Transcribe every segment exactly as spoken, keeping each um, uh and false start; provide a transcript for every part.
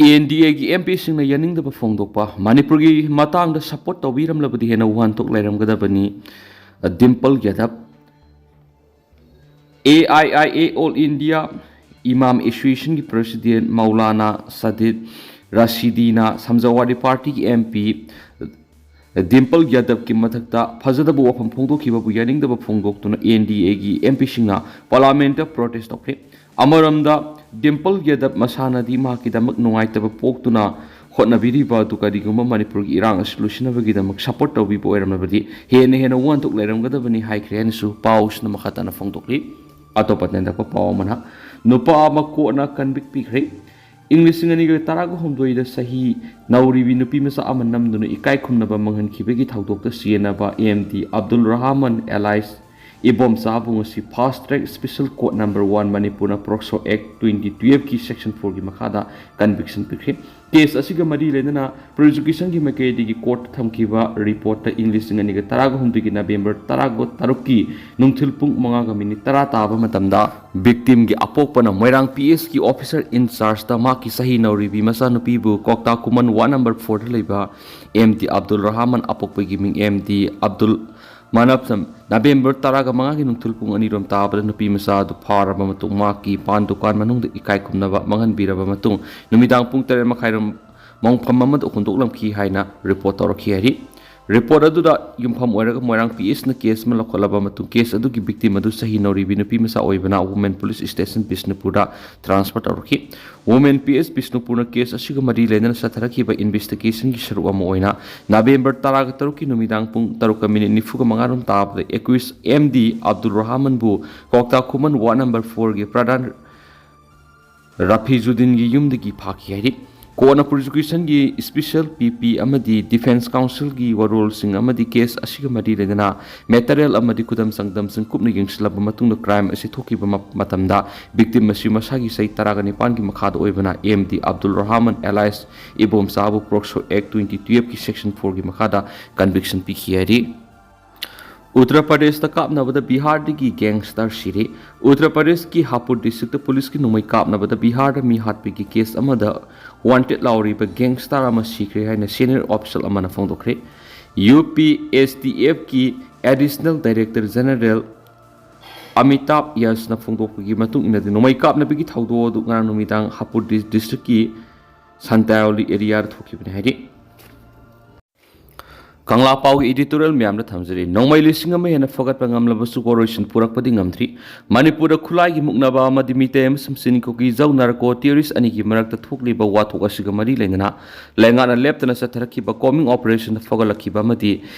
N D ꯑꯦꯒꯤ M ꯄꯤꯁꯤꯡꯅ ꯌꯥꯅꯤꯡꯗꯕ ꯐꯣꯡꯗꯣꯛꯄ꯫ ꯃꯅꯤꯄꯨꯔꯒꯤ ꯃꯇꯥꯡꯗ ꯁꯄꯣꯔꯠ ꯇꯧꯕꯤꯔꯝꯂꯕꯗꯤ ꯍꯦꯟꯅ ꯋꯥꯍꯟꯊꯣꯛ ꯂꯩꯔꯝꯒꯗꯕꯅꯤ꯫ Dimple Yadav. A I I A all India imam ꯑꯦꯁꯣꯁꯤꯌꯦꯁꯟꯒꯤ ꯄ꯭ꯔꯦꯁꯤꯗꯦꯟ ꯃꯧꯂꯥꯅꯥ ꯁꯥꯗꯤꯗ ꯔꯥꯁꯤꯗꯤꯅ ꯁꯃꯥꯖꯋꯥꯗꯤ ꯄꯥꯔꯇꯤꯒꯤ ꯑꯦꯝ ꯄꯤ ꯗꯤꯝꯄꯜ ꯌꯥꯗꯕꯀꯤ ꯃꯊꯛꯇ ꯐꯖꯗꯕ ꯋꯥꯐꯝ ꯐꯣꯡꯗꯣꯛꯈꯤꯕꯕꯨ ꯌꯥꯅꯤꯡꯗꯕ ꯐꯣꯡꯗꯣꯛꯇꯨꯅ ꯑꯦꯟ ꯗꯤ ꯑꯦꯒꯤ ꯑꯦꯝ ꯄꯤꯁꯤꯡꯅ ꯄꯥꯔꯂꯥꯃꯦꯟꯠꯇ ꯄ꯭ꯔꯣꯇꯦꯁ ꯇꯧꯈ꯭ꯔꯦ꯫ ꯑꯃꯔꯣꯝꯗ, ꯗꯤꯝꯄꯜ ꯌꯥꯗꯕ ꯃꯁꯥꯅꯗꯤ ꯃꯍꯥꯛꯀꯤꯗꯃꯛ ꯅꯨꯡꯉꯥꯏꯇꯕ ꯄꯣꯛꯇꯨꯅ ꯍꯣꯠꯅꯕꯤꯔꯤꯕ ꯑꯗꯨ ꯀꯔꯤꯒꯨꯝꯕ ꯃꯅꯤꯄꯨꯔꯒꯤ ꯏꯔꯥꯡ ꯑꯁꯤ ꯂꯣꯏꯁꯤꯟꯅꯕꯒꯤꯗꯃꯛ ꯁꯄꯣꯔꯠ ꯇꯧꯕꯤꯕ ꯑꯣꯏꯔꯝꯂꯕꯗꯤ ꯍꯦꯟꯅ ꯍꯦꯟꯅ ꯋꯥꯍꯟꯊꯣꯛ ꯂꯩꯔꯝꯒꯗꯕꯅꯤ ꯍꯥꯏꯈ꯭ꯔꯦ ꯍꯥꯏꯅꯁꯨ ꯄꯥꯎꯁꯤꯅ ꯃꯈꯥ ꯇꯥꯅ ꯐꯣꯡꯗꯣꯛꯂꯤ꯫ ꯑꯇꯣꯞꯄ ꯇꯦꯟꯗꯛꯄ ꯄꯥꯎ ꯑꯃꯅ, ꯅꯨꯄꯥ ꯑꯃ ꯀꯣꯔꯠꯅ ꯀꯟꯚꯤꯛ ꯄꯤꯈ꯭ꯔꯦ꯫ ꯏꯪ ꯂꯤꯁꯤꯡ ꯑꯅꯤꯒ ꯇꯔꯥꯒ ꯍꯨꯝꯗꯣꯏꯗ ꯆꯍꯤ ꯅꯧꯔꯤꯕꯤ ꯅꯨꯄꯤ ꯃꯆꯥ ꯑꯃ ꯅꯝꯗꯨꯅ ꯏꯀꯥꯏ ꯈꯨꯝꯅꯕ ꯃꯥꯡꯍꯟꯈꯤꯕꯒꯤ ꯊꯧꯗꯣꯛꯇ ꯆꯦꯟꯅꯕ M D Abdul Rahman alias ꯏꯕꯣꯝꯆꯥꯕꯨ ꯉꯁꯤ Fast Track Special Court Number One ꯃꯅꯤꯄꯨꯔꯅ ꯄꯣꯛꯁꯣ ꯑꯦꯛ ꯇ꯭ꯋꯦꯟꯇꯤ ꯇꯨꯌꯦꯜꯐꯀꯤ ꯁꯦꯛꯁꯟ ꯐꯣꯔꯒꯤ ꯃꯈꯥꯗ ꯀꯟꯚꯤꯛꯁꯟ ꯄꯤꯈ꯭ꯔꯦ꯫ ꯀꯦꯁ ꯑꯁꯤꯒ ꯃꯔꯤ ꯂꯩꯅꯅ ꯄ꯭ꯔꯣꯁꯤꯀ꯭ꯌꯨꯁꯟꯒꯤ ꯃꯥꯏꯀꯩꯗꯒꯤ ꯀꯣꯔꯠꯇ ꯊꯝꯈꯤꯕ ꯔꯤꯄꯣꯔꯠꯇ ꯏꯪ ꯂꯤꯁꯤꯡ ꯑꯅꯤꯒ ꯇꯔꯥꯒ ꯍꯨꯝꯗꯣꯏꯒꯤ ꯅꯕꯦꯝꯕꯔ ꯇꯔꯥꯒ ꯇꯔꯨꯛꯀꯤ ꯅꯨꯡꯊꯤꯜ ꯄꯨꯡ ꯃꯉꯥꯒ ꯃꯤꯅꯤꯠ ꯇꯔꯥ ꯇꯥꯕ ꯃꯇꯝꯗ ꯚꯤꯛꯇꯤꯝꯒꯤ ꯑꯄꯣꯛꯄꯅ ꯃꯣꯏꯔꯥꯡ ꯄꯤ ꯑꯦꯁꯀꯤ ꯑꯣꯐꯤꯁꯔ ꯏꯟ ꯆꯥꯔꯖꯇ ꯃꯍꯥꯛꯀꯤ ꯆꯍꯤ ꯅꯧꯔꯤꯕꯤ ꯃꯆꯥꯅꯨꯄꯤꯕꯨ ꯀ꯭ꯋꯥꯛꯇꯥ ꯈꯨꯃꯟ ꯋꯥꯔꯗ ꯅꯝꯕꯔ ꯐꯣꯔꯗ ꯂꯩꯕ ꯑꯦꯝ ꯗꯤ ꯑꯕꯗꯨꯜ ꯔꯍꯃꯟ, ꯑꯄꯣꯛꯄꯒꯤ ꯃꯤꯡ ꯑꯦꯝ ꯗꯤ ꯑꯕꯗꯨꯜ ꯃꯅꯞꯁꯝ, ꯅꯕꯦꯝꯕꯔ ꯇꯔꯥꯒ ꯃꯉꯥꯒꯤ ꯅꯨꯡꯊꯤꯜ ꯄꯨꯡ ꯑꯅꯤꯔꯣꯝ ꯇꯥꯕꯗ ꯅꯨꯄꯤ ꯃꯆꯥ ꯑꯗꯨ ꯐꯥꯔꯕ ꯃꯇꯨꯡ ꯃꯍꯥꯛꯀꯤ ꯄꯥꯟ ꯗꯨꯀꯥꯟ ꯃꯅꯨꯡꯗ ꯏꯀꯥꯏ ꯈꯨꯝꯅꯕ ꯃꯥꯡꯍꯟꯕꯤꯔꯕ ꯃꯇꯨꯡ ꯅꯨꯃꯤꯗꯥꯡ ꯄꯨꯡ ꯇꯔꯦꯠ ꯃꯈꯥꯏꯔꯣꯝ ꯃꯣꯡꯐꯝ ꯑꯃꯗ ꯍꯨꯟꯗꯣꯛꯂꯝꯈꯤ ꯍꯥꯏꯅ ꯔꯤꯄꯣꯔꯠ ꯇꯧꯔꯛꯈꯤ ꯍꯥꯏꯔꯤ꯫ ꯔꯤꯄꯣꯔꯠ ꯑꯗꯨꯗ ꯌꯨꯝꯐꯝ ꯑꯣꯏꯔꯒ ꯃꯣꯏꯔꯥꯡ ꯄꯤ ꯑꯦꯁꯅ ꯀꯦꯁ ꯑꯃ ꯂꯧꯈꯠꯂꯕ ꯃꯇꯨꯡ ꯀꯦꯁ ꯑꯗꯨꯒꯤ ꯚꯤꯛꯇꯤꯝ ꯑꯗꯨ ꯆꯍꯤ ꯅꯧꯔꯤꯕꯤ ꯅꯨꯄꯤ ꯃꯆꯥ ꯑꯣꯏꯕꯅ ꯋꯨꯃꯦꯟ ꯄꯨꯂꯤꯁ ꯁ꯭ꯇꯦꯁꯟ ꯕꯤꯁꯅꯨꯄꯨꯔꯗ ꯇ꯭ꯔꯥꯟꯁꯐꯔ ꯇꯧꯔꯛꯈꯤ꯫ ꯋꯨꯃꯦꯟ ꯄꯤ ꯑꯦꯁ ꯕꯤꯁꯅꯨꯄꯨꯔꯅ ꯀꯦꯁ ꯑꯁꯤꯒ ꯃꯔꯤ ꯂꯩꯅꯅ ꯆꯠꯊꯔꯛꯈꯤꯕ ꯏꯟꯚꯦꯁꯇꯤꯒꯦꯁꯟꯒꯤ ꯁꯔꯨꯛ ꯑꯃ ꯑꯣꯏꯅ ꯅꯕꯦꯝꯕꯔ ꯇꯔꯥꯒ ꯇꯔꯨꯛꯀꯤ ꯅꯨꯃꯤꯗꯥꯡ ꯄꯨꯡ ꯇꯔꯨꯛꯀ ꯃꯤꯅꯤꯠ ꯅꯤꯐꯨꯒ ꯃꯉꯥꯔꯣꯝ ꯇꯥꯕꯗ ꯑꯦꯀ꯭ꯌꯨꯁ ꯑꯦꯝ ꯗꯤ ꯑꯕꯗꯨꯜ ꯔꯍꯃꯟꯕꯨ ꯀ꯭ꯋꯥꯛꯇꯥ ꯈꯨꯃꯟ ꯋꯥꯔꯗ ꯅꯝꯕꯔ ꯐꯣꯔꯒꯤ ꯄ꯭ꯔꯙꯥꯟ ꯔꯥꯐꯤꯖꯨꯗꯤꯟꯒꯤ ꯌꯨꯝꯗꯒꯤ ꯐꯥꯈꯤ ꯍꯥꯏꯔꯤ꯫ ꯀꯣꯟꯅ ꯄ꯭ꯔꯣꯁꯤꯀ꯭ꯌꯨꯁꯟꯒꯤ ꯁ꯭ꯄꯤꯁꯦꯜ ꯄꯤ ꯄꯤ ꯑꯃꯗꯤ ꯗꯤꯐꯦꯟꯁ ꯀꯥꯎꯟꯁꯤꯜꯒꯤ ꯋꯥꯔꯣꯜꯁꯤꯡ ꯑꯃꯗꯤ ꯀꯦꯁ ꯑꯁꯤꯒ ꯃꯔꯤ ꯂꯩꯅꯅ ꯃꯦꯇꯔꯤꯌꯦꯜ ꯑꯃꯗꯤ ꯈꯨꯗꯝ ꯆꯥꯡꯗꯝꯁꯤꯡ ꯀꯨꯞꯅ ꯌꯦꯡꯁꯤꯜꯂꯕ ꯃꯇꯨꯡꯗ ꯀ꯭ꯔꯥꯏꯝ ꯑꯁꯤ ꯊꯣꯛꯈꯤꯕ ꯃ-, ꯃꯇꯝꯗ ꯚꯤꯛꯇꯤꯝ ꯑꯁꯤ ꯃꯁꯥꯒꯤ ꯆꯍꯤ ꯇꯔꯥꯒ ꯅꯤꯄꯥꯟꯒꯤ ꯃꯈꯥꯗ ꯑꯣꯏꯕꯅ M D Abdul Rahman alias ꯏꯕꯣꯝꯆꯥꯕꯨ ꯄꯣꯛꯁꯣ ꯑꯦꯛ ꯇ꯭ꯋꯦꯟꯇꯤ ꯇꯨꯌꯦꯜꯐꯀꯤ ꯁꯦꯛꯁꯟ ꯐꯣꯔꯒꯤ ꯃꯈꯥꯗ ꯀꯟꯚꯤꯛꯁꯟ ꯄꯤꯈꯤ ꯍꯥꯏꯔꯤ꯫ ꯎꯠꯇꯔ ꯄ꯭ꯔꯗꯦꯁꯇ ꯀꯥꯞꯅꯕꯗ ꯕꯤꯍꯥꯔꯗꯒꯤ ꯒꯦꯡꯁꯇꯔ ꯁꯤꯔꯦ꯫ ꯎꯠꯇꯔ ꯄ꯭ꯔꯗꯦꯁꯀꯤ ꯍꯥꯄꯨꯔ ꯗꯤꯁꯇ꯭ꯔꯤꯛꯇ ꯄꯨꯂꯤꯁꯀꯤ ꯅꯣꯡꯃꯩ ꯀꯥꯞꯅꯕꯗ ꯕꯤꯍꯥꯔꯗ ꯃꯤ ꯍꯥꯠꯄꯒꯤ ꯀꯦꯁ ꯑꯃꯗ ꯋꯥꯟꯇꯦꯗ ꯂꯥꯎꯔꯤꯕ ꯒꯦꯡꯁꯇꯔ ꯑꯃ ꯁꯤꯈ꯭ꯔꯦ ꯍꯥꯏꯅ ꯁꯦꯅꯤꯌꯔ ꯑꯣꯐꯤꯁꯤꯌꯦꯜ ꯑꯃꯅ ꯐꯣꯡꯗꯣꯛꯈ꯭ꯔꯦ꯫ ꯌꯨ ꯄꯤ ꯑꯦꯁ ꯇꯤ ꯑꯦꯐꯀꯤ ꯑꯦꯗꯤꯁꯅꯦꯜ ꯗꯥꯏꯔꯦꯛꯇꯔ ꯖꯦꯅꯔꯦꯜ ꯑꯃꯤꯇꯥꯕ ꯌꯁꯅ ꯐꯣꯡꯗꯣꯛꯄꯒꯤ ꯃꯇꯨꯡ ꯏꯟꯅꯗꯤ, ꯅꯣꯡꯃꯩ ꯀꯥꯞꯅꯕꯒꯤ ꯊꯧꯗꯣꯛ ꯑꯗꯨ ꯉꯔꯥꯡ ꯅꯨꯃꯤꯗꯥꯡ ꯍꯥꯄꯨꯔ ꯗꯤꯁꯇ꯭ꯔꯤꯛꯀꯤ ꯁꯟꯇꯥꯌꯣꯂꯤ ꯑꯦꯔꯤꯌꯥꯗ ꯊꯣꯛꯈꯤꯕꯅꯤ ꯍꯥꯏꯔꯤ꯫ ꯀꯪꯂꯥ ꯄꯥꯎꯒꯤ ꯏꯗꯤꯇꯣꯔꯤꯌꯦꯜ ꯃꯌꯥꯝꯗ ꯊꯝꯖꯔꯤ꯫ ꯅꯣꯡꯃꯩ ꯂꯤꯁꯤꯡ ꯑꯃ ꯍꯦꯟꯅ ꯐꯒꯠꯄ ꯉꯝꯂꯕꯁꯨ ꯋꯥꯔꯣꯏꯁꯤꯟ ꯄꯨꯔꯛꯄꯗꯤ ꯉꯝꯗ꯭ꯔꯤ꯫ ꯃꯅꯤꯄꯨꯔꯗ ꯈꯨꯠꯂꯥꯏꯒꯤ ꯃꯨꯛꯅꯕ ꯑꯃꯗꯤ ꯃꯤꯇꯩ ꯑꯃꯁꯨꯡ ꯆꯤꯟ ꯀꯨꯀꯤ ꯖꯧ ꯅꯥꯔꯀꯣ ꯇꯦꯔꯣꯔꯤꯁ ꯑꯅꯤꯒꯤ ꯃꯔꯛꯇ ꯊꯣꯛꯂꯤꯕ ꯋꯥꯊꯣꯛ ꯑꯁꯤꯒ ꯃꯔꯤ ꯂꯩꯅꯅ ꯂꯩꯉꯥꯛꯅ ꯂꯦꯞꯇꯅ ꯆꯠꯊꯔꯛꯈꯤꯕ ꯀꯣꯃꯤꯡ ꯑꯣꯄꯔꯦꯁꯟꯗ ꯐꯒꯠꯂꯛꯈꯤꯕ ꯑꯃꯗꯤ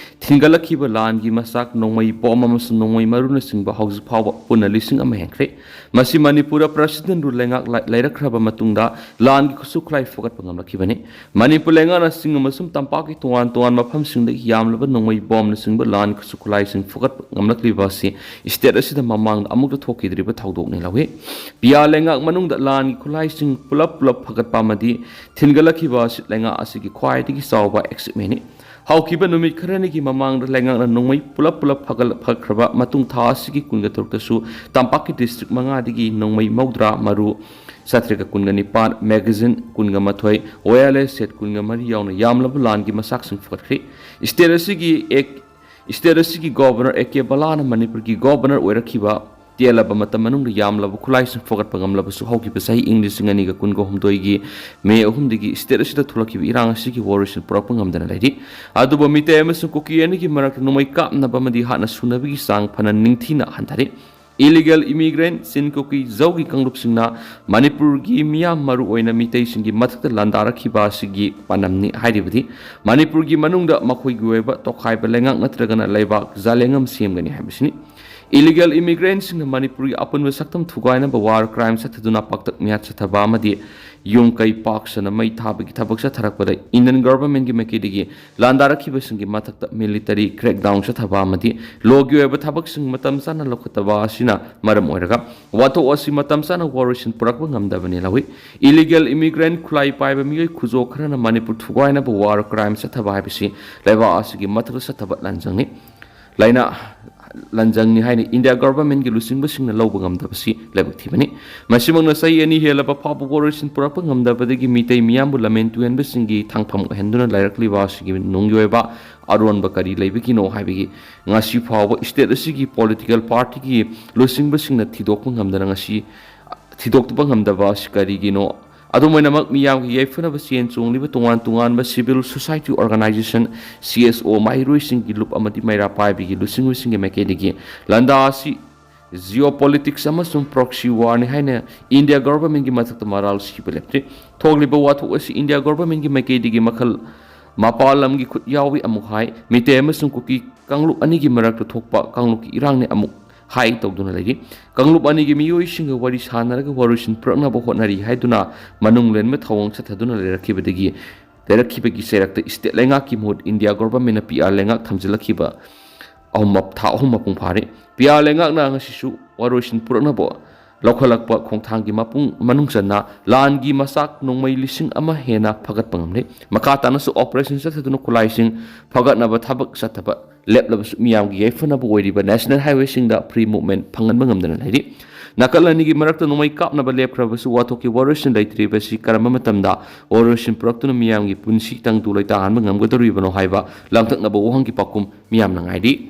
ꯊꯤꯟꯒꯠꯂꯛꯈꯤꯕ ꯂꯥꯟꯒꯤ ꯃꯆꯥꯛ, ꯅꯣꯡꯃꯩ, ꯕꯣꯝ ꯑꯃꯁꯨꯡ ꯅꯣꯡꯃꯩ ꯃꯔꯨꯅꯆꯤꯡꯕ ꯍꯧꯖꯤꯛ ꯐꯥꯎꯕ ꯄꯨꯟꯅ ꯂꯤꯁꯤꯡ ꯑꯃ ꯍꯦꯟꯈ꯭ꯔꯦ꯫ ꯃꯁꯤ ꯃꯅꯤꯄꯨꯔꯗ ꯄ꯭ꯔꯁꯤꯗꯦꯟ ꯔꯨꯜ ꯂꯩꯉꯥꯛ ꯂꯩꯔꯛꯈ꯭ꯔꯕ ꯃꯇꯨꯡꯗ ꯂꯥꯟꯒꯤ ꯈꯨꯠꯁꯨ ꯈꯨꯠꯂꯥꯏ ꯐꯒꯠꯄ ꯉꯝꯂꯛꯈꯤꯕꯅꯤ꯫ ꯃꯅꯤꯄꯨꯔ ꯂꯩꯉꯥꯛꯅ ꯆꯤꯡ ꯑꯃꯁꯨꯡ ꯇꯝꯄꯥꯛꯀꯤ ꯇꯣꯉꯥꯟ ꯇꯣꯉꯥꯟꯕ ꯃꯐꯝꯁꯤꯡꯗꯒꯤ ꯌꯥꯝꯂꯕ ꯅꯣꯡꯃꯩ, ꯕꯣꯝꯅꯆꯤꯡꯕ ꯂꯥꯟꯒꯤ ꯈꯨꯠꯁꯨ ꯈꯨꯠꯂꯥꯏꯁꯤꯡ ꯐꯒꯠꯄ ꯉꯝꯂꯛꯂꯤꯕ ꯑꯁꯤ ꯁ꯭ꯇꯦꯠ ꯑꯁꯤꯗ ꯃꯃꯥꯡꯗ ꯑꯃꯨꯛꯇ ꯊꯣꯛꯈꯤꯗ꯭ꯔꯤꯕ ꯊꯧꯗꯣꯛꯅꯤ ꯂꯧꯏ꯫ ꯄꯤꯌꯥ ꯂꯩꯉꯥꯛ ꯃꯅꯨꯡꯗ ꯂꯥꯟꯒꯤ ꯈꯨꯠꯂꯥꯏꯁꯤꯡ ꯄꯨꯂꯞ ꯄꯨꯂꯞ ꯐꯒꯠꯄ ꯑꯃꯗꯤ ꯊꯤꯟꯒꯠꯂꯛꯈꯤꯕ ꯑꯁꯤ ꯂꯩꯉꯥꯛ ꯑꯁꯤꯒꯤ ꯈ꯭ꯋꯥꯏꯗꯒꯤ ꯆꯥꯎꯕ ꯑꯦꯆꯤꯞꯃꯦꯟꯅꯤ꯫ ꯍꯧꯈꯤꯕ ꯅꯨꯃꯤꯠ ꯈꯔꯅꯤꯒꯤ ꯃꯃꯥꯡꯗ ꯂꯩꯉꯥꯛꯅ ꯅꯣꯡꯃꯩ ꯄꯨꯂꯞ ꯄꯨꯂꯞ ꯐꯒꯠ-, ꯐꯒꯠꯈ꯭ꯔꯕ ꯃꯇꯨꯡ, ꯊꯥ ꯑꯁꯤꯒꯤ ꯀꯨꯟꯒ ꯇꯔꯨꯛꯇꯁꯨ ꯇꯝꯄꯥꯛꯀꯤ ꯗꯤꯁꯇ꯭ꯔꯤꯛ ꯃꯉꯥꯗꯒꯤ ꯅꯣꯡꯃꯩ ꯃꯧꯗ꯭ꯔꯥ ꯃꯔꯨ, ꯆꯥꯇ꯭ꯔꯦꯠꯀ ꯀꯨꯟꯒ ꯅꯤꯄꯥꯟ, ꯃꯦꯒꯥꯖꯤꯟ ꯀꯨꯟꯒ ꯃꯥꯊꯣꯏ, ꯋꯥꯌꯔꯂꯦꯁ ꯁꯦꯠ ꯀꯨꯟꯒ ꯃꯔꯤ ꯌꯥꯎꯅ ꯌꯥꯝꯂꯕ ꯂꯥꯟꯒꯤ ꯃꯆꯥꯛꯁꯤꯡ ꯐꯒꯠꯈ꯭ꯔꯦ꯫ ꯁ꯭ꯇꯦꯠ ꯑꯁꯤꯒꯤ ꯑꯦꯛ-, ꯁ꯭ꯇꯦꯠ ꯑꯁꯤꯒꯤ ꯒꯣꯚꯔꯅꯔ ꯑꯦ ꯀꯦ ꯕꯂꯥꯅ ꯃꯅꯤꯄꯨꯔꯒꯤ ꯒꯣꯚꯔꯅꯔ ꯑꯣꯏꯔꯛꯈꯤꯕ ꯇꯦꯜꯂꯕ ꯃꯇꯝ ꯃꯅꯨꯡꯗ ꯌꯥꯝꯂꯕ ꯈꯨꯠꯂꯥꯏꯁꯤꯡ ꯐꯒꯠꯄ ꯉꯝꯂꯕꯁꯨ, ꯍꯧꯈꯤꯕ ꯆꯍꯤ ꯏꯪ ꯂꯤꯁꯤꯡ ꯑꯅꯤꯒ ꯀꯨꯟꯒ ꯍꯨꯝꯗꯣꯏꯒꯤ ꯃꯦ ꯑꯍꯨꯝꯗꯒꯤ ꯁ꯭ꯇꯦꯠ ꯑꯁꯤꯗ ꯊꯣꯛꯂꯛꯈꯤꯕ ꯏꯔꯥꯡ ꯑꯁꯤꯒꯤ ꯋꯥꯔꯣꯏꯁꯤꯟ ꯄꯨꯔꯛꯄ ꯉꯝꯗꯅ ꯂꯩꯔꯤ꯫ ꯑꯗꯨꯕꯨ ꯃꯤꯇꯩ ꯑꯃꯁꯨꯡ ꯀꯨꯀꯤ ꯑꯅꯤꯒꯤ ꯃꯔꯛꯇ ꯅꯣꯡꯃꯩ ꯀꯥꯞꯅꯕ ꯑꯃꯗꯤ ꯍꯥꯠꯅ ꯁꯨꯅꯕꯒꯤ ꯆꯥꯡ ꯐꯅ ꯅꯤꯡꯊꯤꯅ ꯍꯟꯊꯔꯦ꯫ ꯏꯂꯤꯒꯦꯜ ꯏꯃꯤꯒ꯭ꯔꯦꯟꯠ, ꯆꯤꯟ ꯀꯨꯀꯤ ꯖꯧꯒꯤ ꯀꯥꯡꯂꯨꯞꯁꯤꯡꯅ ꯃꯅꯤꯄꯨꯔꯒꯤ ꯃꯤꯌꯥꯝ, ꯃꯔꯨꯑꯣꯏꯅ ꯃꯤꯇꯩꯁꯤꯡꯒꯤ ꯃꯊꯛꯇ ꯂꯥꯟꯗꯥꯔꯛꯈꯤꯕ ꯑꯁꯤꯒꯤ ꯄꯥꯟꯗꯝꯅꯤ ꯍꯥꯏꯔꯤꯕꯗꯤ ꯃꯅꯤꯄꯨꯔꯒꯤ ꯃꯅꯨꯡꯗ ꯃꯈꯣꯏꯒꯤ ꯑꯣꯏꯕ ꯇꯣꯈꯥꯏꯕ ꯂꯩꯉꯥꯛ ꯅꯠꯇ꯭ꯔꯒꯅ ꯂꯩꯕꯥꯛ ꯖꯥꯂꯦꯡ ꯑꯃ ꯁꯦꯝꯒꯅꯤ ꯍꯥꯏꯕꯁꯤꯅꯤ꯫ ꯏꯂꯤꯒꯦꯜ ꯏꯃꯤꯒ꯭ꯔꯦꯟꯠꯁꯤꯡꯅ ꯃꯅꯤꯄꯨꯔꯒꯤ ꯑꯄꯨꯟꯕ ꯁꯛꯇꯝ ꯊꯨꯒꯥꯏꯅꯕ ꯋꯥꯔ ꯀ꯭ꯔꯥꯏꯝ ꯆꯠꯊꯗꯨꯅ ꯄꯥꯛꯇꯛ ꯃꯤꯌꯥꯠ ꯆꯠꯊꯕ ꯑꯃꯗꯤ ꯌꯨꯝ ꯀꯩ ꯄꯥꯛ ꯁꯟꯅ ꯃꯩ ꯊꯥꯕꯒꯤ ꯊꯕꯛ ꯆꯠꯊꯔꯛꯄꯗ ꯏꯟꯗꯤꯌꯟ ꯒꯚꯔꯟꯃꯦꯟꯠꯀꯤ ꯃꯥꯏꯀꯩꯗꯒꯤ ꯂꯥꯟꯗꯥꯔꯛꯈꯤꯕꯁꯤꯡꯒꯤ ꯃꯊꯛꯇ ꯃꯤꯂꯤꯇꯔꯤ ꯀ꯭ꯔꯦꯛꯗꯥꯎꯟ ꯆꯠꯊꯕ ꯑꯃꯗꯤ ꯂꯣꯒꯤ ꯑꯣꯏꯕ ꯊꯕꯛꯁꯤꯡ ꯃꯇꯝ ꯆꯥꯅ ꯂꯧꯈꯠꯇꯕ ꯑꯁꯤꯅ ꯃꯔꯝ ꯑꯣꯏꯔꯒ ꯋꯥꯊꯣꯛ ꯑꯁꯤ ꯃꯇꯝ ꯆꯥꯅ ꯋꯥꯔꯣꯏꯁꯤꯟ ꯄꯨꯔꯛꯄ ꯉꯝꯗꯕꯅꯤ ꯂꯧꯏ꯫ ꯏꯂꯤꯒꯦꯜ ꯏꯃꯤꯒ꯭ꯔꯦꯟꯠ ꯈꯨꯠꯂꯥꯏ ꯄꯥꯏꯕ ꯃꯤꯑꯣꯏ ꯈꯨꯖꯣ ꯈꯔꯅ ꯃꯅꯤꯄꯨꯔ ꯊꯨꯒꯥꯏꯅꯕ ꯋꯥꯔ ꯀ꯭ꯔꯥꯏꯝ ꯆꯠꯊꯕ ꯍꯥꯏꯕꯁꯤ ꯂꯩꯕꯥꯛ ꯑꯁꯤꯒꯤ ꯃꯊꯛꯇ ꯆꯠꯊꯕ ꯂꯥꯟꯖꯪꯅꯤ꯫ ꯂꯥꯏꯅꯥ ꯂꯟꯖꯪꯅꯤ ꯍꯥꯏꯅ ꯏꯟꯗꯤꯌꯥ ꯒꯚꯔꯟꯃꯦꯟꯠꯀꯤ ꯂꯨꯆꯤꯡꯕꯁꯤꯡꯅ ꯂꯧꯕ ꯉꯝꯗꯕꯁꯤ ꯂꯥꯏꯕꯛ ꯊꯤꯕꯅꯤ꯫ ꯃꯁꯤꯃꯛꯅ ꯆꯍꯤ ꯑꯅꯤ ꯍꯦꯜꯂꯕ ꯐꯥꯎꯕ ꯋꯥꯔꯣꯏꯁꯤꯟ ꯄꯨꯔꯛꯄ ꯉꯝꯗꯕꯗꯒꯤ ꯃꯤꯇꯩ ꯃꯤꯌꯥꯝꯕꯨ ꯂꯝꯍꯦꯟ ꯇꯨꯍꯦꯟꯕꯁꯤꯡꯒꯤ ꯊꯥꯡꯐꯝ ꯑꯣꯏꯍꯟꯗꯨꯅ ꯂꯩꯔꯛꯂꯤꯕ ꯑꯁꯤꯒꯤ ꯅꯨꯡꯒꯤ ꯑꯣꯏꯕ ꯑꯔꯣꯟꯕ ꯀꯔꯤ ꯂꯩꯕꯒꯤꯅꯣ ꯍꯥꯏꯕꯒꯤ ꯉꯁꯤ ꯐꯥꯎꯕ ꯁ꯭ꯇꯦꯠ ꯑꯁꯤꯒꯤ ꯄꯣꯂꯤꯇꯤꯀꯦꯜ ꯄꯥꯔꯇꯤꯒꯤ ꯂꯨꯆꯤꯡꯕꯁꯤꯡꯅ ꯊꯤꯗꯣꯛꯄ ꯉꯝꯗꯅ ꯉꯁꯤ ꯊꯤꯗꯣꯛꯄ ꯉꯝꯗꯕ ꯑꯁꯤ ꯀꯔꯤꯒꯤꯅꯣ? ꯑꯗꯨꯝ ꯑꯣꯏꯅꯃꯛ, ꯃꯤꯌꯥꯝꯒꯤ ꯌꯥꯏꯐꯅꯕ ꯆꯦꯟ ꯆꯣꯡꯂꯤꯕ ꯇꯣꯉꯥꯟ ꯇꯣꯉꯥꯟꯕ civil society organization, C S O, ꯃꯍꯩꯔꯣꯏꯁꯤꯡꯒꯤ ꯂꯨꯞ ꯑꯃꯗꯤ ꯃꯩꯔꯥ ꯄꯥꯏꯕꯤꯒꯤ ꯂꯨꯆꯤꯡꯕꯁꯤꯡꯒꯤ ꯃꯥꯏꯀꯩꯗꯒꯤ ꯂꯥꯟꯗꯥ ꯑꯁꯤ geopolitics ꯑꯃꯁꯨꯡ proxy warꯅꯤ ꯍꯥꯏꯅ ꯏꯟꯗꯤꯌꯥ ꯒꯚꯔꯟꯃꯦꯟꯠꯀꯤ ꯃꯊꯛꯇ ꯃꯔꯥꯜ ꯁꯤꯕ ꯂꯦꯞꯇ꯭ꯔꯤ꯫ ꯊꯣꯛꯂꯤꯕ ꯋꯥꯊꯣꯛ ꯑꯁꯤ ꯏꯟꯗꯤꯌꯥ ꯒꯚꯔꯟꯃꯦꯟꯠꯀꯤ ꯃꯥꯏꯀꯩꯗꯒꯤ ꯃꯈꯜ ꯃꯄꯥꯟ ꯂꯝꯒꯤ ꯈꯨꯠ ꯌꯥꯎꯏ ꯑꯃꯨꯛ ꯍꯥꯏ, ꯃꯤꯇꯩ ꯑꯃꯁꯨꯡ ꯀꯨꯀꯤ ꯀꯥꯡꯂꯨꯞ ꯑꯅꯤꯒꯤ ꯃꯔꯛꯇ ꯊꯣꯛꯄ ꯀꯥꯡꯂꯨꯞꯀꯤ ꯏꯔꯥꯡꯅꯤ ꯑꯃꯨꯛ ꯍꯥꯏ ꯇꯧꯗꯨꯅ ꯂꯩꯔꯤ꯫ ꯀꯥꯡꯂꯨꯞ ꯑꯅꯤꯒꯤ ꯃꯤꯑꯣꯏꯁꯤꯡꯒ ꯋꯥꯔꯤ ꯁꯥꯟꯅꯔꯒ ꯋꯥꯔꯣꯏꯁꯤꯟ ꯄꯨꯔꯛꯅꯕ ꯍꯣꯠꯅꯔꯤ ꯍꯥꯏꯗꯨꯅ ꯃꯅꯨꯡ ꯂꯦꯟꯕ ꯊꯧꯑꯣꯡ ꯆꯠꯊꯗꯨꯅ ꯂꯩꯔꯛꯈꯤꯕꯗꯒꯤ, ꯂꯩꯔꯛꯈꯤꯕꯒꯤ ꯆꯩꯔꯛꯇ ꯁ꯭ꯇꯦꯠ ꯂꯩꯉꯥꯛꯀꯤ ꯃꯍꯨꯠ ꯏꯟꯗꯤꯌꯥ ꯒꯣꯚꯔꯟꯃꯦꯟꯠꯅ P R ꯂꯩꯉꯥꯛ ꯊꯝꯖꯤꯜꯂꯛꯈꯤꯕ ꯑꯍꯨꯝ ꯃꯞ-, ꯊꯥ ꯑꯍꯨꯝ ꯃꯄꯨꯡ ꯐꯥꯔꯦ꯫ P R ꯂꯩꯉꯥꯛꯅ ꯉꯁꯤꯁꯨ ꯋꯥꯔꯣꯏꯁꯤꯟ ꯄꯨꯔꯛꯅꯕ ꯂꯧꯈꯠꯂꯛꯄ ꯈꯣꯡꯊꯥꯡꯒꯤ ꯃꯄꯨꯡ, ꯃꯅꯨꯡ ꯆꯟꯅ ꯂꯥꯟꯒꯤ ꯃꯆꯥꯛ ꯅꯣꯡꯃꯩ ꯂꯤꯁꯤꯡ ꯑꯃ ꯍꯦꯟꯅ ꯐꯒꯠꯄ ꯉꯝꯂꯦ꯫ ꯃꯈꯥ ꯇꯥꯅꯁꯨ operation ꯆꯠꯊꯗꯨꯅ ꯈꯨꯠꯂꯥꯏꯁꯤꯡ ꯐꯒꯠꯅꯕ ꯊꯕꯛ ꯆꯠꯊꯕ ꯂꯦꯞꯂꯕꯁꯨ ꯃꯤꯌꯥꯝꯒꯤ ꯌꯥꯏꯐꯅꯕ ꯑꯣꯏꯔꯤꯕ national highwayꯁꯤꯡꯗ free movement ꯐꯪꯍꯟꯕ ꯉꯝꯗꯅ ꯂꯩꯔꯤ꯫ ꯅꯥꯀꯜ ꯑꯅꯤꯒꯤ ꯃꯔꯛꯇ ꯅꯣꯡꯃꯩ ꯀꯥꯞꯅꯕ ꯂꯦꯞꯈ꯭ꯔꯕꯁꯨ ꯋꯥꯊꯣꯛꯀꯤ ꯋꯥꯔꯣꯏꯁꯤꯟ ꯂꯩꯇ꯭ꯔꯤꯕꯁꯤ ꯀꯔꯝꯕ ꯃꯇꯝꯗ ꯋꯥꯔꯣꯏꯁꯤꯟ ꯄꯨꯔꯛꯇꯨꯅ ꯃꯤꯌꯥꯝꯒꯤ ꯄꯨꯟꯁꯤ ꯇꯪꯗꯨ ꯂꯩꯇꯥꯍꯟꯕ ꯉꯝꯒꯗꯧꯔꯤꯕꯅꯣ ꯍꯥꯏꯕ ꯂꯥꯡꯇꯛꯅꯕ ꯋꯥꯍꯪꯒꯤ ꯄꯥꯎꯈꯨꯝ ꯃꯤꯌꯥꯝꯅ ꯉꯥꯏꯔꯤ꯫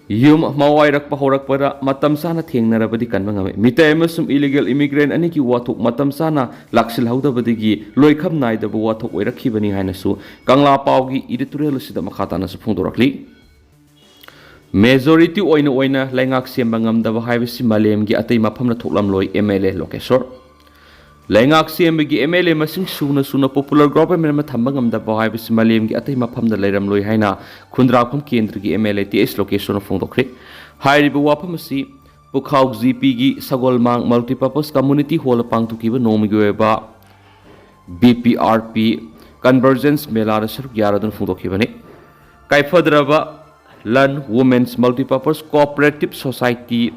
ꯌꯨꯝ ꯃꯋꯥꯏꯔꯛꯄ ꯍꯧꯔꯛꯄꯗ ꯃꯇꯝ ꯆꯥꯅ ꯊꯦꯡꯅꯔꯕꯗꯤ ꯀꯟꯕ ꯉꯝꯃꯤ꯫ ꯃꯤꯇꯩ ꯑꯃꯁꯨꯡ illegal immigrant ꯑꯅꯤꯒꯤ ꯋꯥꯊꯣꯛ ꯃꯇꯝ ꯆꯥꯅ ꯂꯥꯛꯁꯤꯜꯍꯧꯗꯕꯗꯒꯤ ꯂꯣꯏꯈꯝ ꯅꯥꯏꯗꯕ ꯋꯥꯊꯣꯛ ꯑꯣꯏꯔꯛꯈꯤꯕꯅꯤ ꯍꯥꯏꯅꯁꯨ ꯀꯪꯂꯥ ꯄꯥꯎꯒꯤ editorial ꯑꯁꯤꯗ ꯃꯈꯥ ꯇꯥꯅꯁꯨ ꯐꯣꯡꯗꯣꯔꯛꯂꯤ꯫ Majority ꯑꯣꯏꯅ ꯑꯣꯏꯅ ꯂꯩꯉꯥꯛ ꯁꯦꯝꯕ ꯉꯝꯗꯕ ꯍꯥꯏꯕꯁꯤ ꯃꯥꯂꯦꯝꯒꯤ ꯑꯇꯩ ꯃꯐꯝꯗ ꯊꯣꯛꯂꯝꯂꯣꯏ, M L A ꯂꯣꯀꯦꯁꯣꯔ꯫ ꯂꯩꯉꯥꯛ ꯁꯦꯝꯕꯒꯤ M L A ꯃꯁꯤꯡ ꯁꯨꯅ ꯁꯨꯅ popular government ꯑꯃ ꯊꯝꯕ ꯉꯝꯗꯕ ꯍꯥꯏꯕꯁꯤ ꯃꯥꯂꯦꯝꯒꯤ ꯑꯇꯩ ꯃꯐꯝꯗ ꯂꯩꯔꯝꯂꯣꯏ ꯍꯥꯏꯅ ꯈꯨꯟꯗ꯭ꯔꯥꯛꯐꯝ ꯀꯦꯟꯗ꯭ꯔꯒꯤ M L A T H ꯂꯣꯀꯦꯁꯣꯔꯅ ꯐꯣꯡꯗꯣꯛꯈ꯭ꯔꯦ꯫ ꯍꯥꯏꯔꯤꯕ ꯋꯥꯐꯝ ꯑꯁꯤ ꯄꯨꯈꯥꯎ G Pꯒꯤ ꯁꯒꯣꯜꯃꯥꯡ Multipurpose Community Hallꯗ ꯄꯥꯡꯊꯣꯛꯈꯤꯕ ꯅꯣꯡꯃꯒꯤ ꯑꯣꯏꯕ B P R P Convergence ꯃꯦꯂꯥꯗ ꯁꯔꯨꯛ ꯌꯥꯔꯗꯨꯅ ꯐꯣꯡꯗꯣꯛꯈꯤꯕꯅꯤ꯫ ꯀꯥꯏꯐꯗ꯭ꯔꯕ ꯂꯟ Women's Multipurpose Cooperative Society,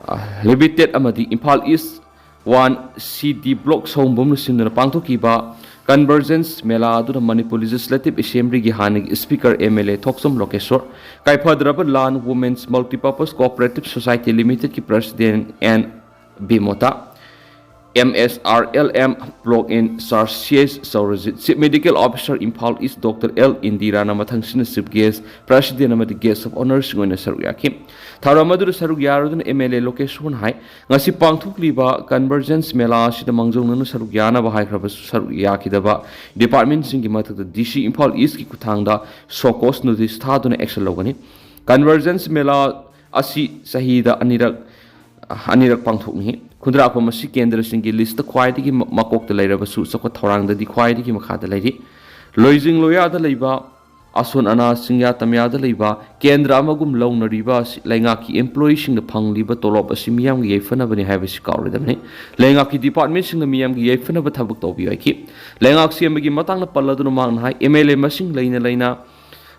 ꯑ, Limited ꯑꯃꯗꯤ ꯏꯝꯐꯥꯜ ꯏꯁ ꯋꯥꯟ ꯁꯤ ꯗꯤ ꯕ꯭ꯂꯣꯛ ꯁꯑꯣꯝꯕꯨꯡꯅ ꯁꯤꯟꯗꯨꯅ ꯄꯥꯡꯊꯣꯛꯈꯤꯕ ꯀꯟꯚꯔꯖꯦꯟꯁ ꯃꯦꯂꯥ ꯑꯗꯨꯗ ꯃꯅꯤꯄꯨꯔ ꯂꯦꯖꯤꯁꯂꯦꯇꯤꯚ ꯑꯦꯁꯦꯝꯕ꯭ꯂꯤꯒꯤ ꯍꯥꯟꯅꯒꯤ speaker M L A Thokchom Lokeshor, ꯀꯥꯏꯐꯗ꯭ꯔꯕ ꯂꯥꯟ ꯋꯨꯃꯦꯟꯁ ꯃꯜꯇꯤꯄꯔꯄꯁ ꯀꯣꯑꯣꯄꯔꯦꯇꯤꯚ ꯁꯣꯁꯥꯏꯇꯤ ꯂꯤꯃꯤꯇꯦꯗꯀꯤ president N Bimota, M S R L M block in charge C S Sourajit, chief medical officer Imphal east doctor L ꯏꯟꯗꯤꯔꯥꯅ ꯃꯊꯪꯁꯤꯅ ꯆꯤꯐ ꯒꯦꯁ, ꯄ꯭ꯔꯁꯤꯗꯦꯟ ꯑꯃꯗꯤ ꯒꯦꯁ ꯑꯣꯐ ꯑꯣꯅꯔꯁꯤꯡ ꯑꯣꯏꯅ ꯁꯔꯨꯛ ꯌꯥꯈꯤ꯫ ꯊꯧꯔꯝ ꯑꯗꯨꯗ ꯁꯔꯨꯛ ꯌꯥꯔꯗꯨꯅ ꯑꯦꯝ ꯑꯦꯜ ꯑꯦ ꯂꯣꯀꯦꯁꯣꯔꯅ ꯍꯥꯏ, ꯉꯁꯤ ꯄꯥꯡꯊꯣꯛꯂꯤꯕ ꯀꯟꯚꯔꯖꯦꯟꯁ ꯃꯦꯂꯥ ꯑꯁꯤꯗ ꯃꯥꯡꯖꯧꯅꯅ ꯁꯔꯨꯛ ꯌꯥꯅꯕ ꯍꯥꯏꯈ꯭ꯔꯕꯁꯨ ꯁꯔꯨꯛ ꯌꯥꯈꯤꯗꯕ ꯗꯤꯄꯥꯔꯠꯃꯦꯟꯁꯤꯡꯒꯤ ꯃꯊꯛꯇ ꯗꯤ ꯁꯤ ꯏꯝꯐꯥꯜ ꯏꯁꯀꯤ ꯈꯨꯠꯊꯥꯡꯗ ꯁꯣꯀꯣꯁ ꯅꯣꯇꯤꯁ ꯊꯥꯗꯨꯅ ꯑꯦꯛꯁꯟ ꯂꯧꯒꯅꯤ꯫ ꯀꯟꯚꯔꯖꯦꯟꯁ ꯃꯦꯂꯥ ꯑꯁꯤ ꯆꯍꯤꯗ ꯑꯅꯤꯔꯛ, ꯑꯅꯤꯔꯛ ꯄꯥꯡꯊꯣꯛꯅꯤ꯫ ꯈꯨꯟꯗ꯭ꯔꯥꯛꯐꯝ ꯑꯁꯤ ꯀꯦꯟꯗ꯭ꯔꯁꯤꯡꯒꯤ ꯂꯤꯁꯇ ꯈ꯭ꯋꯥꯏꯗꯒꯤ ꯃ-, ꯃꯀꯣꯛꯇ ꯂꯩꯔꯕꯁꯨ ꯆꯥꯎꯈꯠ ꯊꯧꯔꯥꯡꯗꯗꯤ ꯈ꯭ꯋꯥꯏꯗꯒꯤ ꯃꯈꯥꯗ ꯂꯩꯔꯤ꯫ ꯂꯣꯏꯖꯤꯡ ꯂꯣꯌꯥꯗ ꯂꯩꯕ, ꯑꯁꯣꯟ ꯑꯅꯥ ꯆꯤꯡꯌꯥ ꯇꯝꯌꯥꯗ ꯂꯩꯕ ꯀꯦꯟꯗ꯭ꯔ ꯑꯃꯒꯨꯝ ꯂꯧꯅꯔꯤꯕ ꯑꯁꯤ ꯂꯩꯉꯥꯛꯀꯤ ꯑꯦꯝꯄ꯭ꯂꯣꯌꯤꯁꯤꯡꯅ ꯐꯪꯂꯤꯕ ꯇꯣꯂꯣꯞ ꯑꯁꯤ ꯃꯤꯌꯥꯝꯒꯤ ꯌꯥꯏꯐꯅꯕꯅꯤ ꯍꯥꯏꯕꯁꯤ ꯀꯥꯎꯔꯣꯏꯗꯕꯅꯤ꯫ ꯂꯩꯉꯥꯛꯀꯤ ꯗꯤꯄꯥꯔꯠꯃꯦꯟꯁꯤꯡꯅ ꯃꯤꯌꯥꯝꯒꯤ ꯌꯥꯏꯐꯅꯕ ꯊꯕꯛ ꯇꯧꯕꯤꯌꯨ ꯍꯥꯏꯈꯤ꯫ ꯂꯩꯉꯥꯛ ꯁꯦꯝꯕꯒꯤ ꯃꯇꯥꯡꯗ ꯄꯜꯂꯗꯨꯅ ꯃꯍꯥꯛꯅ ꯍꯥꯏ, ꯑꯦꯝ ꯑꯦꯜ ꯑꯦ ꯃꯁꯤꯡ ꯂꯩꯅ ꯂꯩꯅ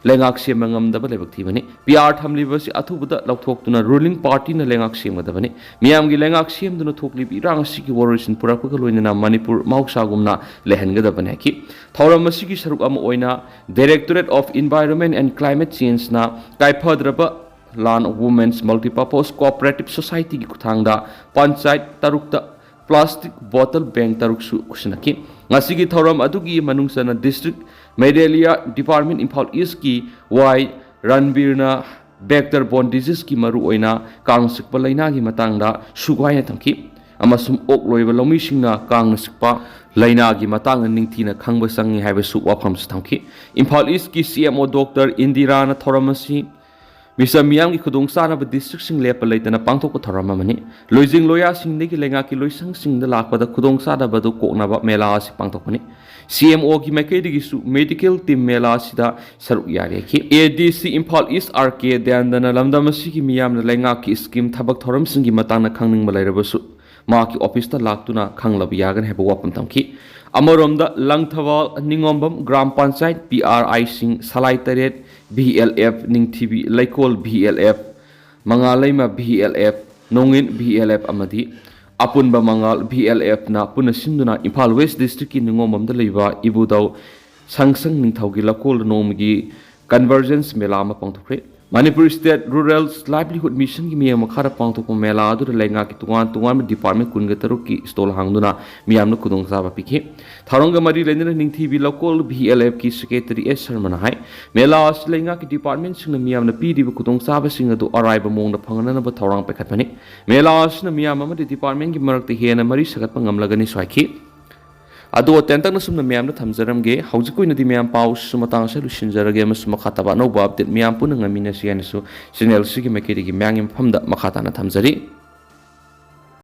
ꯂꯩꯉꯥꯛ ꯁꯦꯝꯕ ꯉꯝꯗꯕ ꯂꯥꯏꯕꯛ ꯊꯤꯕꯅꯤ꯫ ꯄꯤ ꯑꯥꯔ ꯊꯝꯂꯤꯕ ꯑꯁꯤ ꯑꯊꯨꯕꯗ ꯂꯧꯊꯣꯛꯇꯨꯅ ꯔꯨꯂꯤꯡ ꯄꯥꯔꯇꯤꯅ ꯂꯩꯉꯥꯛ ꯁꯦꯝꯒꯗꯕꯅꯤ꯫ ꯃꯤꯌꯥꯝꯒꯤ ꯂꯩꯉꯥꯛ ꯁꯦꯝꯗꯨꯅ ꯊꯣꯛꯂꯤꯕ ꯏꯔꯥꯡ ꯑꯁꯤꯒꯤ ꯋꯥꯔꯣꯏꯁꯤꯟ ꯄꯨꯔꯛꯄꯒ ꯂꯣꯏꯅꯅ ꯃꯅꯤꯄꯨꯔ ꯃꯍꯧꯁꯥꯒꯨꯝꯅ ꯂꯩꯍꯟꯒꯗꯕꯅꯤ ꯍꯥꯏꯈꯤ꯫ ꯊꯧꯔꯝ ꯑꯁꯤꯒꯤ ꯁꯔꯨꯛ ꯑꯃ ꯑꯣꯏꯅ Directorate of Environment and Climate Changeꯅ ꯀꯥꯏꯐꯗ꯭ꯔꯕ ꯂꯥꯟ ꯋꯨꯃꯦꯟꯁ ꯃꯜꯇꯤꯄꯔꯄꯁ ꯀꯣꯑꯣꯄꯔꯦꯇꯤꯚ ꯁꯣꯁꯥꯏꯇꯤꯒꯤ ꯈꯨꯠꯊꯥꯡꯗ ꯄꯟꯆꯥꯌꯠ ꯇꯔꯨꯛꯇ ꯄ꯭ꯂꯥꯁꯇꯤꯛ ꯕꯣꯇꯜ ꯕꯦꯡ ꯇꯔꯨꯛꯁꯨ ꯈꯨꯠꯁꯤꯟꯅꯈꯤ꯫ ꯉꯁꯤꯒꯤ ꯊꯧꯔꯝ ꯑꯗꯨꯒꯤ ꯃꯅꯨꯡ ꯆꯟꯅ ꯗꯤꯁꯇ꯭ꯔꯤꯛ ꯃꯦꯂꯦꯔꯤꯌꯥ ꯗꯤꯄꯥꯔꯠꯃꯦꯟ ꯏꯝꯐꯥꯜ ꯏꯁꯀꯤ ꯋꯥꯏ ꯔꯟꯕꯤꯔꯅ ꯕꯦꯛꯇꯔ ꯕꯣꯟ ꯗꯤꯖꯤꯖꯀꯤ ꯃꯔꯨꯑꯣꯏꯅ ꯀꯥꯡ ꯆꯤꯛꯄ ꯂꯥꯏꯅꯥꯒꯤ ꯃꯇꯥꯡꯗ ꯁꯨꯒꯥꯏꯅ ꯊꯝꯈꯤ ꯑꯃꯁꯨꯡ ꯑꯣꯛ ꯂꯣꯏꯕ ꯂꯧꯃꯤꯁꯤꯡꯅ ꯀꯥꯡꯅ ꯆꯤꯛꯄ ꯂꯥꯏꯅꯥꯒꯤ ꯃꯇꯥꯡꯗ ꯅꯤꯡꯊꯤꯅ ꯈꯪꯕ ꯆꯪꯏ ꯍꯥꯏꯕꯁꯨ ꯋꯥꯐꯝꯁꯨ ꯊꯝꯈꯤ꯫ ꯏꯝꯐꯥꯜ ꯏꯁꯀꯤ ꯁꯤ ꯑꯦꯝ ꯑꯣ ꯗꯣꯛꯇꯔ ꯏꯟꯗꯤꯔꯥꯅ ꯊꯧꯔꯝ ꯑꯁꯤ ꯃꯤꯆꯝ ꯃꯤꯌꯥꯝꯒꯤ ꯈꯨꯗꯣꯡꯆꯥꯅꯕ ꯗꯤꯁꯇ꯭ꯔꯤꯛꯁꯤꯡ ꯂꯦꯞꯄ ꯂꯩꯇꯅ ꯄꯥꯡꯊꯣꯛꯄ ꯊꯧꯔꯝ ꯑꯃꯅꯤ꯫ ꯂꯣꯏꯖꯤꯡ ꯂꯣꯌꯥꯁꯤꯡꯗꯒꯤ ꯂꯩꯉꯥꯛꯀꯤ ꯂꯣꯏꯁꯪꯁꯤꯡꯗ ꯂꯥꯛꯄꯗ ꯈꯨꯗꯣꯡꯆꯥꯗꯕꯗꯨ ꯀꯣꯛꯅꯕ ꯃꯦꯂꯥ ꯑꯁꯤ ꯄꯥꯡꯊꯣꯛꯄꯅꯤ꯫ ꯁꯤ ꯑꯦꯝ ꯑꯣꯒꯤ ꯃꯥꯏꯀꯩꯗꯒꯤꯁꯨ ꯃꯦꯗꯤꯀꯦꯜ ꯇꯤꯝ ꯃꯦꯂꯥ ꯑꯁꯤꯗ ꯁꯔꯨꯛ ꯌꯥꯔꯤ ꯍꯥꯏꯈꯤ꯫ ꯑꯦ ꯗꯤ ꯁꯤ ꯏꯝꯐꯥꯜ ꯏꯁ ꯑꯥꯔ ꯀꯦ ꯗꯌꯥꯅꯟꯗꯅ ꯂꯝꯗꯝ ꯑꯁꯤꯒꯤ ꯃꯤꯌꯥꯝꯅ ꯂꯩꯉꯥꯛꯀꯤ ꯁ꯭ꯀꯤꯝ ꯊꯕꯛ ꯊꯧꯔꯝꯁꯤꯡꯒꯤ ꯃꯇꯥꯡꯗ ꯈꯪꯅꯤꯡꯕ ꯂꯩꯔꯕꯁꯨ ꯃꯍꯥꯛꯀꯤ ꯑꯣꯐꯤꯁꯇ ꯂꯥꯛꯇꯨꯅ ꯈꯪꯂꯕ ꯌꯥꯒꯅꯤ ꯍꯥꯏꯕ ꯋꯥꯐꯝ ꯊꯝꯈꯤ꯫ ꯑꯃꯔꯣꯝꯗ ꯂꯪꯊꯕꯥꯜ ꯅꯤꯉꯣꯝꯕꯝ ꯒ꯭ꯔꯥꯝ ꯄꯟꯆꯥꯌꯠ ꯄꯤ ꯑꯥꯔ ꯑꯥꯏꯁꯤꯡ ꯁꯂꯥꯏ ꯇꯔꯦꯠ V L F, Ningthibi Leikol V L F, Mangaleima V L F, ꯅꯣꯡꯏꯟ ꯚꯤ ꯑꯦꯜ ꯑꯦꯐ ꯑꯃꯗꯤ ꯑꯄꯨꯟꯕ ꯃꯉꯥꯜ ꯚꯤ ꯑꯦꯜ ꯑꯦꯐꯅ ꯄꯨꯟꯅ ꯁꯤꯟꯗꯨꯅ ꯏꯝꯐꯥꯜ ꯋꯦꯁ ꯗꯤꯁꯇ꯭ꯔꯤꯛꯀꯤ ꯅꯤꯉꯣꯝꯕꯝꯗ ꯂꯩꯕ ꯏꯕꯨꯙꯧ ꯁꯪꯁꯪ ꯅꯤꯡꯊꯧꯒꯤ ꯂꯧꯀꯣꯜꯗ ꯅꯣꯡꯃꯒꯤ ꯀꯟꯚꯔꯖꯦꯟꯁ ꯃꯦꯂꯥ ꯑꯃ ꯄꯥꯡꯊꯣꯛꯈ꯭ꯔꯦ꯫ ꯃꯅꯤꯄꯨꯔ ꯁ꯭ꯇꯦꯠ ꯔꯨꯔꯦꯜ ꯂꯥꯏꯚꯂꯤꯍꯨꯗ ꯃꯤꯁꯟꯒꯤ ꯃꯤꯠꯌꯦꯡ ꯃꯈꯥꯗ ꯄꯥꯡꯊꯣꯛꯄ ꯃꯦꯂꯥ ꯑꯗꯨꯗ ꯂꯩꯉꯥꯛꯀꯤ ꯇꯣꯉꯥꯟ ꯇꯣꯉꯥꯟꯕ ꯗꯤꯄꯥꯔꯠꯃꯦꯟ ꯀꯨꯟꯒ ꯇꯔꯨꯛꯀꯤ ꯁ꯭ꯇꯣꯜ ꯍꯥꯡꯗꯨꯅ ꯃꯤꯌꯥꯝꯅ ꯈꯨꯗꯣꯡꯆꯥꯕ ꯄꯤꯈꯤ꯫ ꯊꯧꯔꯝꯒ ꯃꯔꯤ ꯂꯩꯅꯅ ꯅꯤꯡꯊꯤꯕꯤ ꯂꯧꯀꯣꯜ ꯚꯤ ꯑꯦꯜ ꯑꯦꯐꯀꯤ ꯁꯦꯀ꯭ꯔꯦꯇꯔꯤ ꯑꯦꯁ ꯁꯔꯃꯅ ꯍꯥꯏ, ꯃꯦꯂꯥ ꯑꯁꯤ ꯂꯩꯉꯥꯛꯀꯤ ꯗꯤꯄꯥꯔꯠꯃꯦꯟꯁꯤꯡꯅ ꯃꯤꯌꯥꯝꯅ ꯄꯤꯔꯤꯕ ꯈꯨꯗꯣꯡꯆꯥꯕꯁꯤꯡ ꯑꯗꯨ ꯑꯔꯥꯏꯕ ꯃꯑꯣꯡꯗ ꯐꯪꯍꯟꯅꯅꯕ ꯊꯧꯔꯥꯡ ꯄꯥꯏꯈꯠꯄꯅꯤ꯫ ꯃꯦꯂꯥ ꯑꯁꯤꯅ ꯃꯤꯌꯥꯝ ꯑꯃꯗꯤ ꯗꯤꯄꯥꯔꯠꯃꯦꯟꯒꯤ ꯃꯔꯛꯇ ꯍꯦꯟꯅ ꯃꯔꯤ ꯁꯥꯒꯠꯄ ꯉꯝꯂꯒꯅꯤꯁꯨ ꯍꯥꯏꯈꯤ꯫ ꯑꯗꯣ ꯇꯦꯟꯇꯛꯅ ꯁꯨꯝꯅ ꯃꯌꯥꯝꯗ ꯊꯝꯖꯔꯝꯒꯦ꯫ ꯍꯧꯖꯤꯛꯀꯤ ꯑꯣꯏꯅꯗꯤ ꯃꯌꯥꯝ ꯄꯥꯎꯁꯨ ꯃꯇꯥꯡ ꯑꯁꯤꯗ ꯂꯣꯏꯁꯤꯟꯖꯔꯒꯦ ꯑꯃꯁꯨꯡ ꯃꯈꯥ ꯇꯥꯕ ꯑꯅꯧꯕ ꯑꯞꯗꯦꯠ ꯃꯌꯥꯝ ꯄꯨꯟꯅ ꯉꯥꯏꯃꯤꯟꯅꯁꯤ ꯍꯥꯏꯅꯁꯨ ꯆꯦꯅꯦꯜꯁꯤꯒꯤ ꯃꯥꯏꯀꯩꯗꯒꯤ ꯃꯌꯥꯝꯒꯤ ꯃꯐꯝꯗ ꯃꯈꯥ ꯇꯥꯅ ꯊꯝꯖꯔꯤ꯫